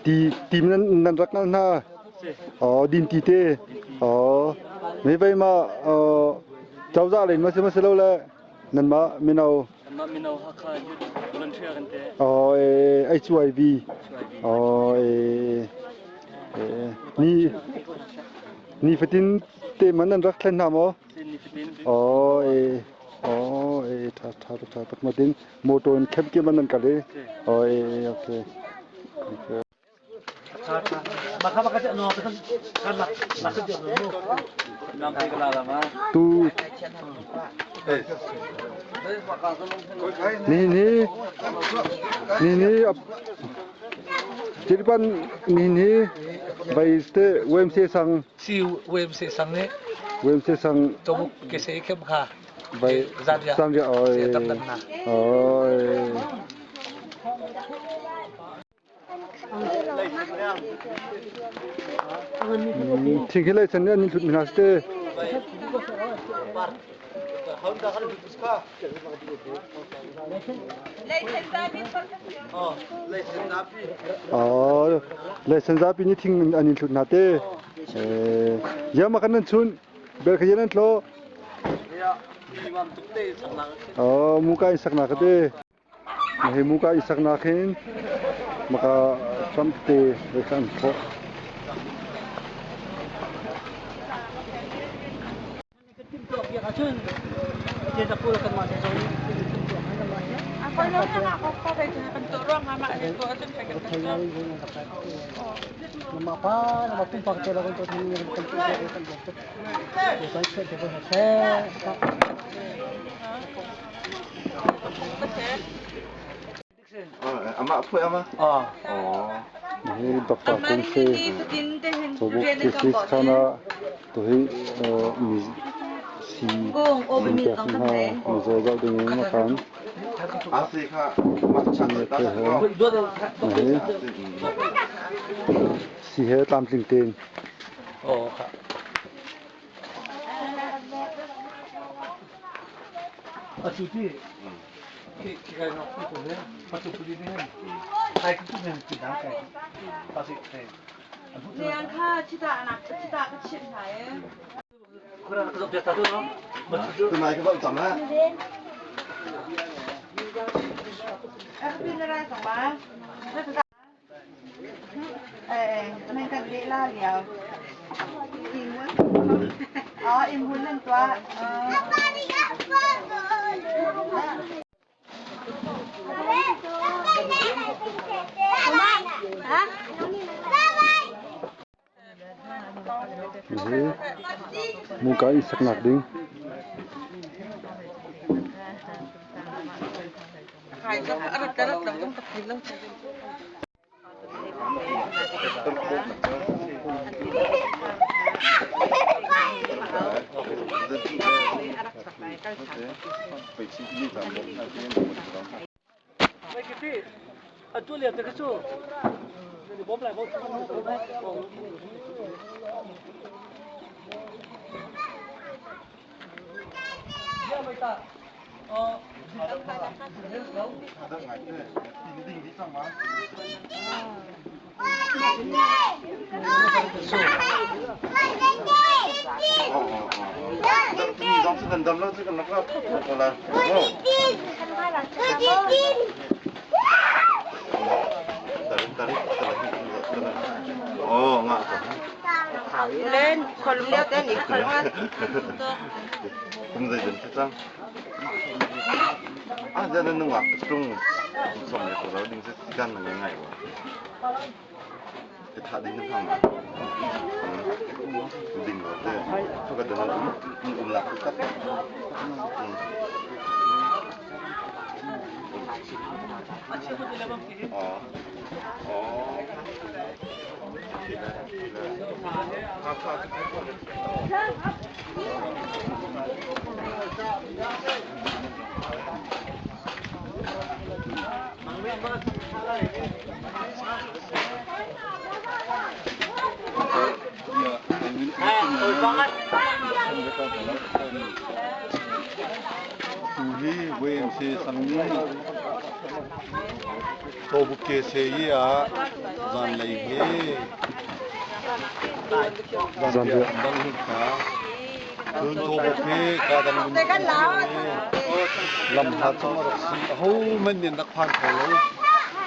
Ti ti nan nan rak ngal hna. Oh din ti te. Oh me vai ma cozah lei ma si ma si lo le nanmah mino. Nanmah mino Hakha Youth Volunteer kan te. Oh HYV. Oh ni ni fatin te man nan rak thlen hna maw? Oh e oh e tha tha tha tak ma ding motor in khep ke man nan kal i oh e okay okay Tu ni ni ni ni Chiripan ni ni vai te UMC sang Si UMC sang nih UMC sang Cawbuk ke se khem kha vai zanriah zanriah oi se tam dan na. Oi. Thing hi leichan nih an in hlut mi hna si te. Oh, leichan zapi nih thing an in hlut hna te. Ya ma kan nan chun bel kha yan an tlo. Oh, muka in sakna ka te. Hi muka i saknak hin maka Trump te voi kha an thawh. Amah phui ama? Hi Dr. Kung Se Cawbuk thesis khan ah tuhi mi si an pek hna mizaw zoh ding in a kan. Asi kha Si he tlamtling tein. Oh kha. Atu ti khi kai no ku he patu puli ne kai ku ne ti dang kai pa si kai Niang kha chita nak chita ka chimh hna e. Kura ka zok ta tu no Tunai ka bal tam ha. Ka pin rai song ba. Nan kan leh la lio. Oh, im hun nan tuah. Hihi muka i saknak ding. Tu hi YMCA sang nih. Cawbuk kese i ah zanlei hi zanriah an dang hnik hna. Cun cawbuk hi kaa dang lung an si i lamhlat zong a rak si. Ahohmanh nih an rak phan kho lo.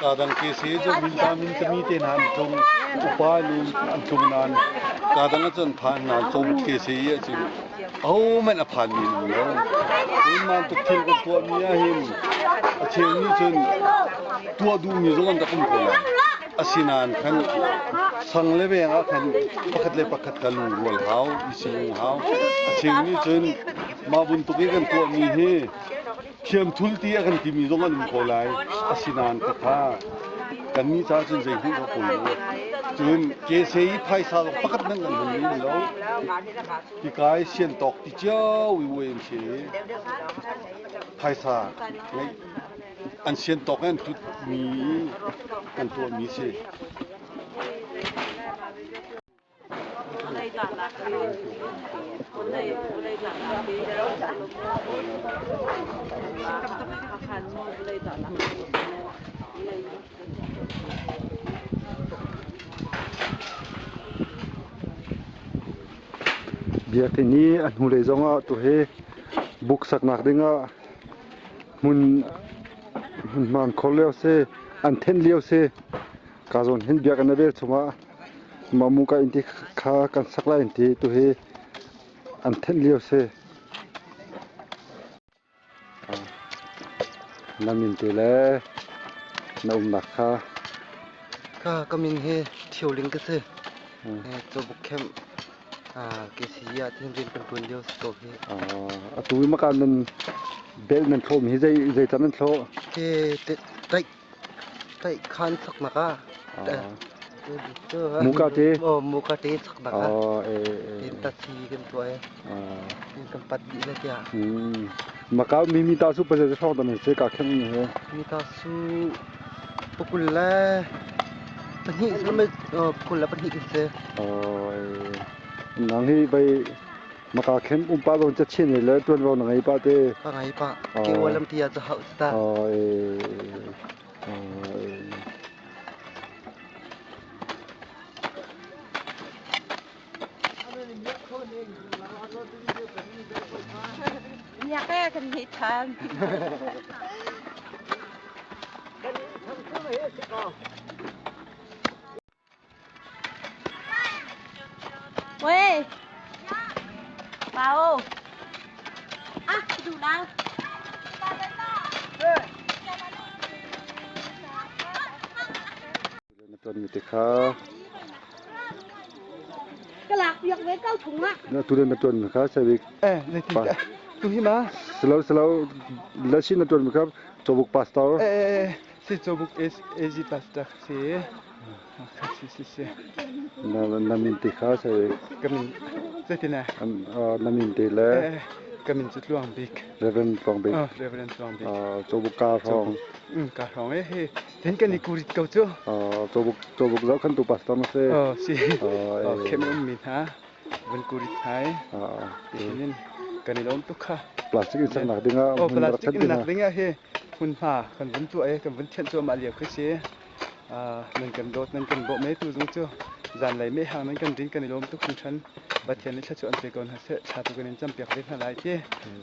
Kaa dang kese cu minta mintami te hna an tlung, upa in an tlung nain kaa dang ahcun an phan nain cawbuk kese i ahcun ahohmanh a phanmi an um lo. Cun bantuk thil kan tuahmi ahhin a cheu nih cun tuah duhmi zong an rak um ko lai. Asinain khan sang le veng ah khan pakhat le pakhat kha lungrual hau, i silung hau. A cheu nih cun mah bantuk i kan tuahmi hi thiamthul ti a kan timi zong an um ko lai. Asinain khakha kannih caah cun zeihmanh ka kawl lo. Cun kese i phaisa zong pakhat hmanh kan hman mi lo. Hika i siantawk ti cio i uai an si i phaisa ngeih an siantawk in an tutmi i kan tuahmi si. Biakinn i a hnulei zongah tuhi buk saknak dingah hmun hmaan khor lio si, an thenh lio si. Ka zawn hin biakinn a vel chungah mah muka inn ti kha kan sak lai an ti. Tuhi an thenh lio si. Na min te le na umnak kha. Ka ka min hi Thio Ling ka si. Cawbuk camp KCG ah tin rian kan ṭuan lio si ko hi. Atu i maka nan bel nan thlawh mi hi zei zeican nan thlawh? Ke taih taih khan saknak ah. Muka te? Oh, muka te saknak ah. Tin ta si kan tuah i. Kan pat dih le tiah. Maka mi mi ta su pazai hrawng tan se ka khem ni he. Mi ta su pakul le pahnih pakul le pahnih kan si. Nang hi bai maka khem umpa zong cha chin le tuan ro na ngei pa te. Ka ngei pa. Ke walam tia cha hau ta. Kan hei ṭhan. Wei, Bảo. À, đủ nào. Na tuanmi te kha Ka lak piak ve ko thung ah. Na tu na tuanmi kha sabik. Eh, le ti tu hi ma? Silo silo lasi na tuanmi kha cobuk pastor. Eh, si cobuk AZ pastor si. Si si si. Na na min te kha sabik. Ka min zeitin eh? Na min te le. Ka min cu Tluang Bik. Reverend Tluang Bik. Reverend Tluang Bik. Cobuk ka hrawng. Ka hrawng eh hi. Then kan i kurit ko cu. Cawbuk cawbuk zoh khan tu pastor na si. Oh si. Khem um mi hna vun kurit hna i. Tihinin kan i lawm tuk kha. Plastic in saknak dingah Oh plastic in nak dingah hi hmunhma kan vun tuah i kan vun thianh cuahmah lio khi si. Nan kan dawt nan kan bawmh e tu zung cu zanlei mehhang nan kan rin kan i lawm tuk hringhran. Pathian nih thluachuah an pe ko hna seh thla tu kan in campiak ve hna lai ti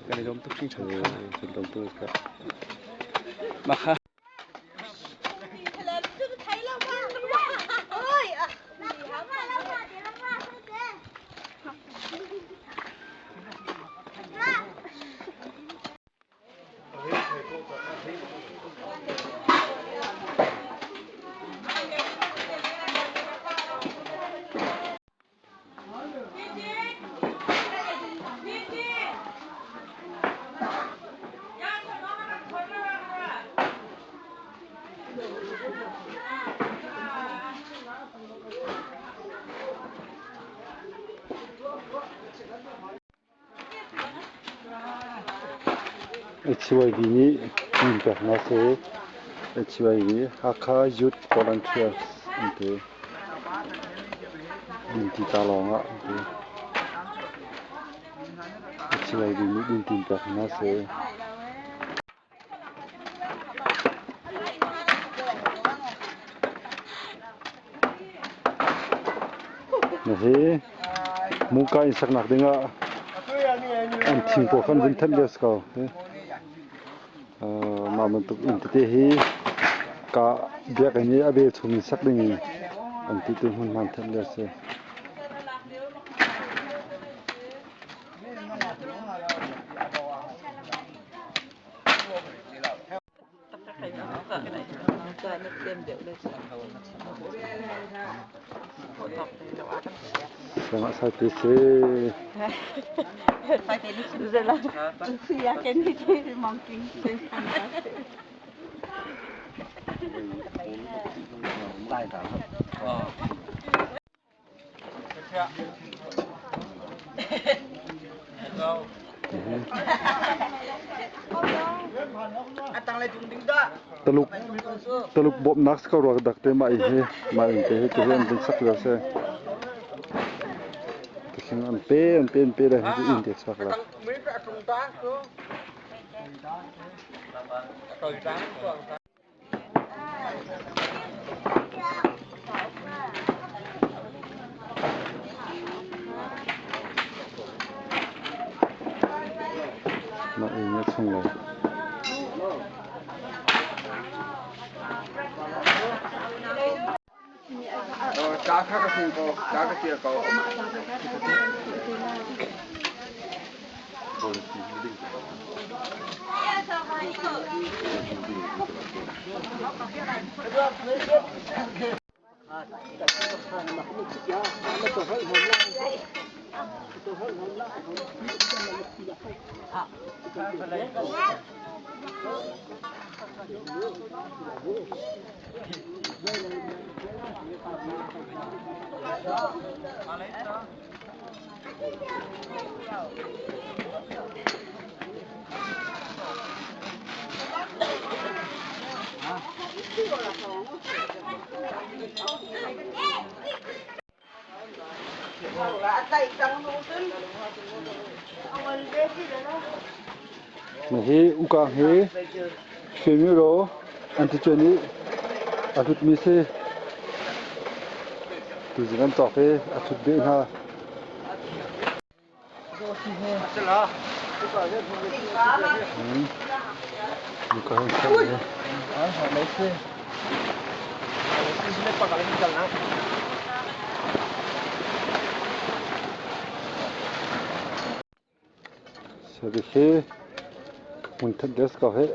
kan i lawm tuk hringhran kha. Kan lawm tuk kha. Mah kha. HYV nih min peknak si. HYV Hakha Youth Volunteers an ti. Dinti ca lawng ah an ti. HYV nih dinti in pek hna si. Na hi muka in saknak dingah an thing pawl khan vun thanh lio si ko. Mah bantuk inn tete hi ka biakinn i a velchum in sak ding in an ti tu hmunhma an thanh lio a si. Sangah sai te si. Taluk Taluk bawmhnak si ko rua dak te mah i hi mah in te hi tu hi an vun sak lio si. Tikhing an pe an pe an pe le hi inn te chuak la. Mah inn a chung lo. Ca kha ka hmu ko, ca ka ṭial ko. Hi ukang hi Shwemyuro an ti cuan i a hlutmi si. Tuzing an cawk i a ṭhut beh hna. Hi hmunthat des ko hih.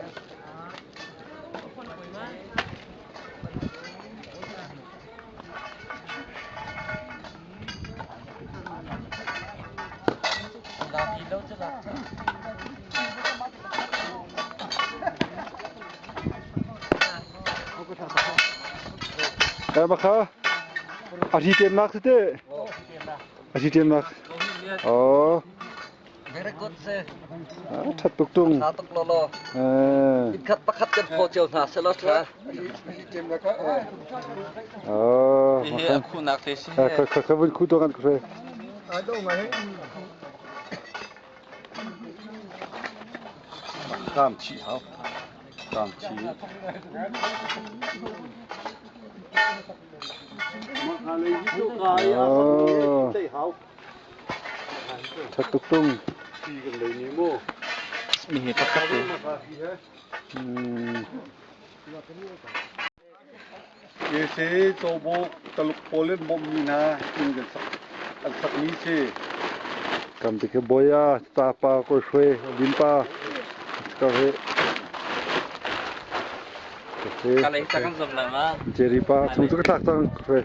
Eh bakha a ri temnak si te a ri temnak oh Very good si. That tuk tung. Tha tuk lawlaw. Inkhat pakhat kan phaw cio hna selaw tha. Oh. Hi a khunak te si. Kha kha kha vun khu to kan kre. Kam chi hau. Kam chi. Oh. That tuk tung. Mi hi pakhat te. Ese cobo Taluk pawl in bawmhmi hna inn kan sak an sakmi si. Kam te khi boya ta pa ko shwe lim pa ka he. Ka lei ta kan zom lai ma. Jerry pa chung chu ka thlak cang shwe.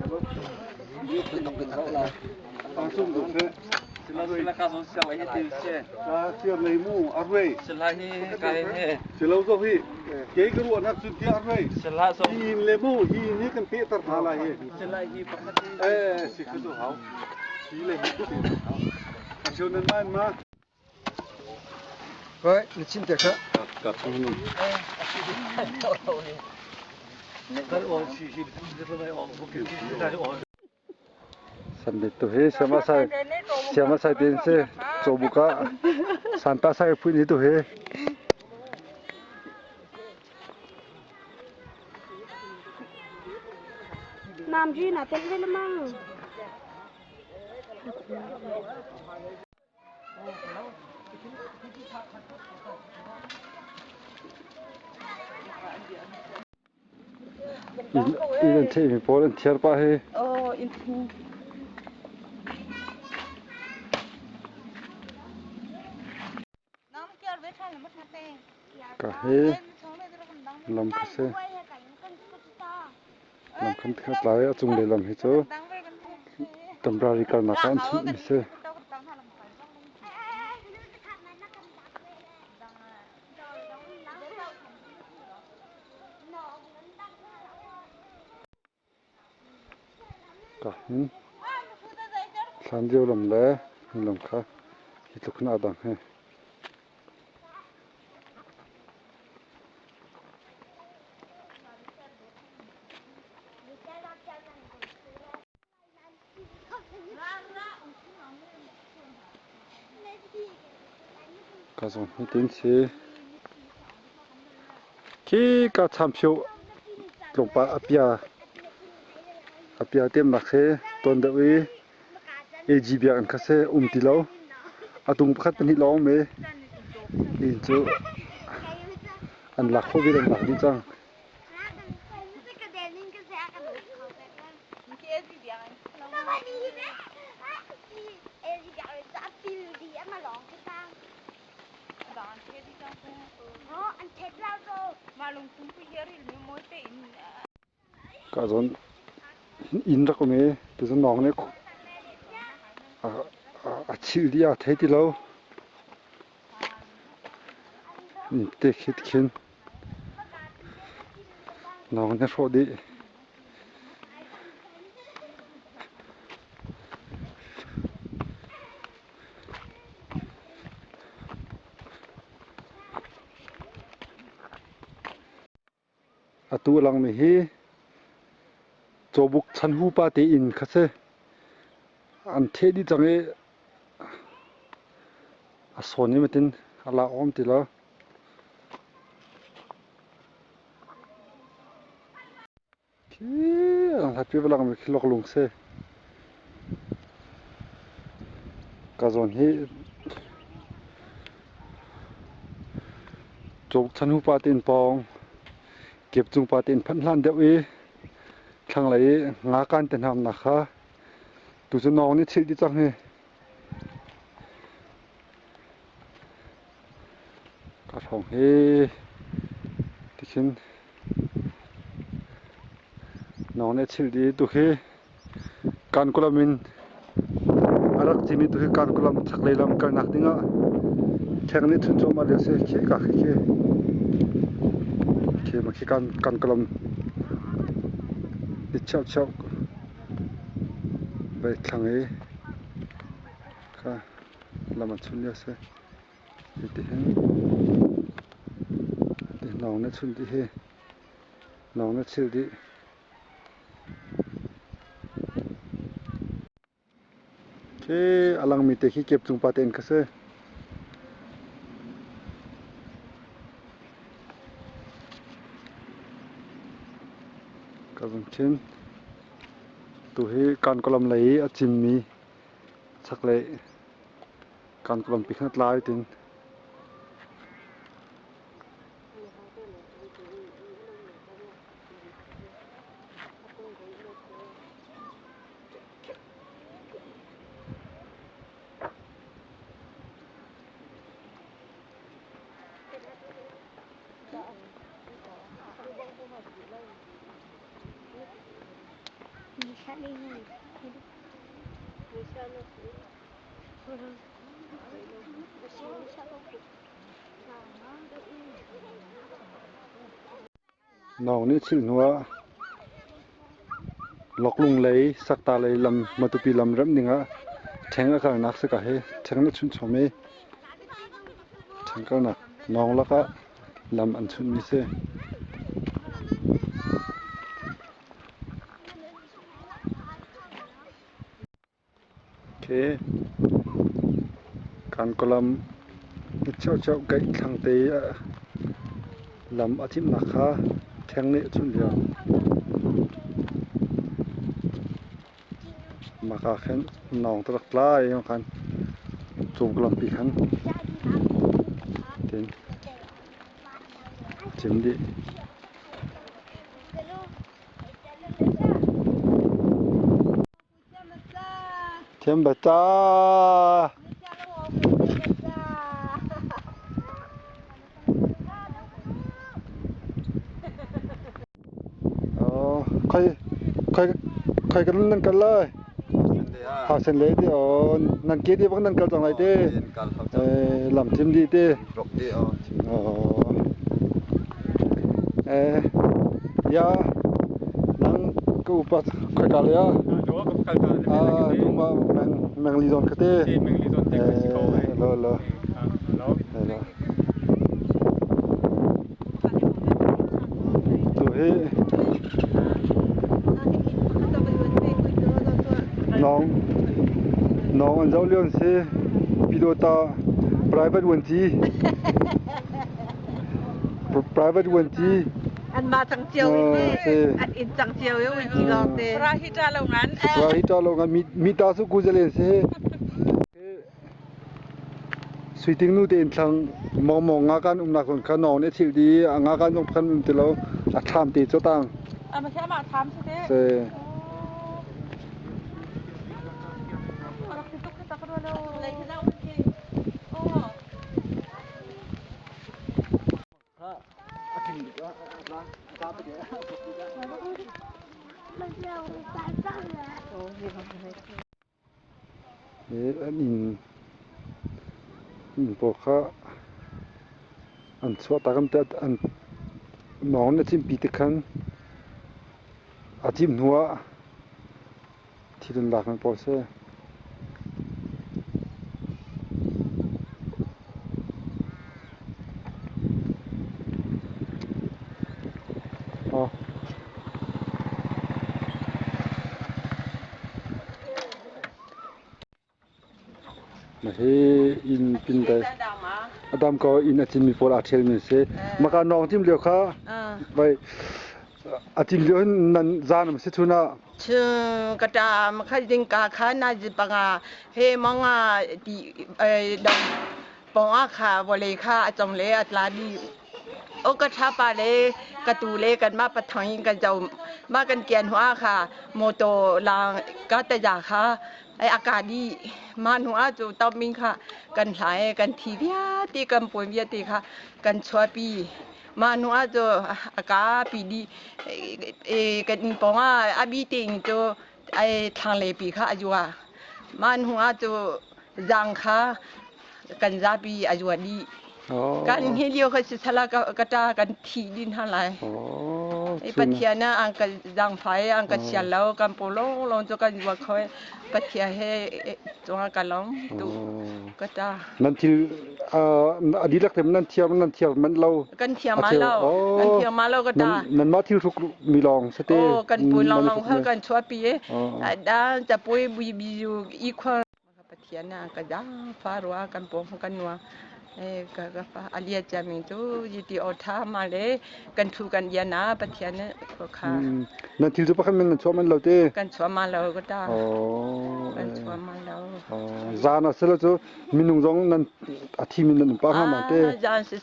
Hoi, na chim te kha. Ka chung Sambit tu hi siama sai siama sai tin si cawbuk ah santa sai phuin hi tu hi. Nam ji na tel ve lemang. Inn an ṭhehmi pawl an thiar pah hi. Ka hi lam kha si. Lam khan kha tlai a cunglei lam hi cu temporary kalnak ah an chimhmi si. Ka hin thlan lio lam le hin lam kha hi tluk hin aa dang hi. Ka zong hitin si. Khi ka champhio tlawmpal a pia temnak hi tawn deuh i AG biakinn kha si um ti lo. A tung pakhat pahnih lawng um i inn cu an lak khawh vial an lak dih cang. Ka zawn inn rak um i tuzun nawng nih a chilh dih a thei ti lo. Te khi khin nawng nih a hrawh dih. Atu a langmi hi cawbuk chanhu pa te inn kha si. An theh dih cang i a sawn i matin a la awm ti lo. Khi a lang hlatpi va langmi khi loklung si. Ka zawn hi Cawbuk chan upa tein pawng kepcung pa tein phanh hlan deuh i thlanglei i ngakan te hnamnak kha tu cu nawng nih chilh dih cang hi. Ka hrawng hi tikhin nawng nih a chilh dih i tukhi Kankulam in a rak cimi tu hi Kankulam chaklei lam kalnak dingah ṭheng nih chun cuahmah lio si. Khi ka khi khi khi ma khi Kankulam i cheuhcheuh vei thlang i kha lam an chun lio si. Hitihin lawng na chun dih hi lawng na chilh dih. Khi a langmi te khi kepcung pa te in kha si. Ka zung chin. Tu hi kankalam lei i a cimmi chaklei kankalam pi khan a tlai tin. Nawng nih chilh hnuah Loklung lei Sakta lei lam Matupi lam remh dingah ṭheng a kalnak si ka hi ṭheng na chunh chom i ṭheng kalnak nawng lakah lam an chunhmi si. Kankalam cheucheuh gaih thlangte i lam a cimhnak kha ṭheng nih a chunh lio. Maka khin nawng te rak tlai khan cawk lampi khan tin cim dih. Thiam bata. Khoi khoi khoi kan nan kal lai. Ha sen le ti o nan ke ti bang nan kal cang lai te. Lam thim di te. Eh ya nang ka upa khoi ka le ya. Ah numa meng meng li zon khate. Eh lo lo. Lo. Tu hi nawng nawng an zoh lio an si. Pyidawta private vuanci private vuanci Anmah cang cio in an inn cang cio i vuanci lawng te. Rahita lo ngan. Rahita lo ngan mi ta su ku zalen si. Suiting nu te inn thlang mawngmawng ngakan umnak zawn kha nawng nih a thilh dih i a ngakan zong khan um ti lo a thlam te cu tang. Amah hi amah thlam si te. Si. An inn pawl kha an chuahtak an tiah an mawng in a cimpi tik khan a cim hnuah thil an lak mi pawl a si. Hi inn pindai a dam ko inn a cinmi pawl aa ṭhialmi a si. Maka nawng cim lio kha vai a cim lio hin nan zan am si chun ah. Ka ṭa kha ding ka kha na zi panga he manga ti dong pong a kha vawlei kha a cong le a tla di O ka ṭhapa le ka tu le kanmah pathang in kan zo. Mah kan kian hnu ah kha mawtaw laang ka taza kha ai a ka dih. Mah hnu ah cu topmin kha kan hlai i kan thi vialte kan puan vialte kha kan chuahpi. Mah hnu ah cu a ka pi dih. Kan inn pawng ah a bi tein cu ai thlanglei pi kha a zua. Mah hnu ah cu zaang kha kan zapi a zua dih. Kan hi lio kha si sala ka ṭa kan thi din hna lai. I Pathian ah an ka zaangfai an ka sial lo kan paw lawnglawng cu kan zua kho Pathian he cungah ka lawm tu ka ṭa. Nan thil a dihlak te nan thiam nan thiam man lo. Kan thiam ma lo. Kan thiam ma lo ka ṭa. Nan mah thil hruk mi lawng sate. Oh kan pui long long kha kan chuahpi i da tapui bui bi i khua Pathian ah ka zaangfah rua kan pawng kan nua ka ka fa alia ciami cu yiti aw tha ma le kan thu kan yan ah Pathian kha Nan thil cu pakhat men nan chuah man lo te. Kan chuah ma lo ka ta. Kan chuah ma lo. Zan a selo cu minung zong nan a thi min nan um pa hnga ma te. Zan si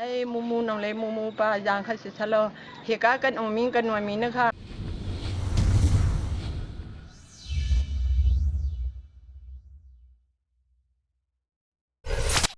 ai mumu nong le mumu pa zang kha si salo hika kan ung min kan nuam mi na kha.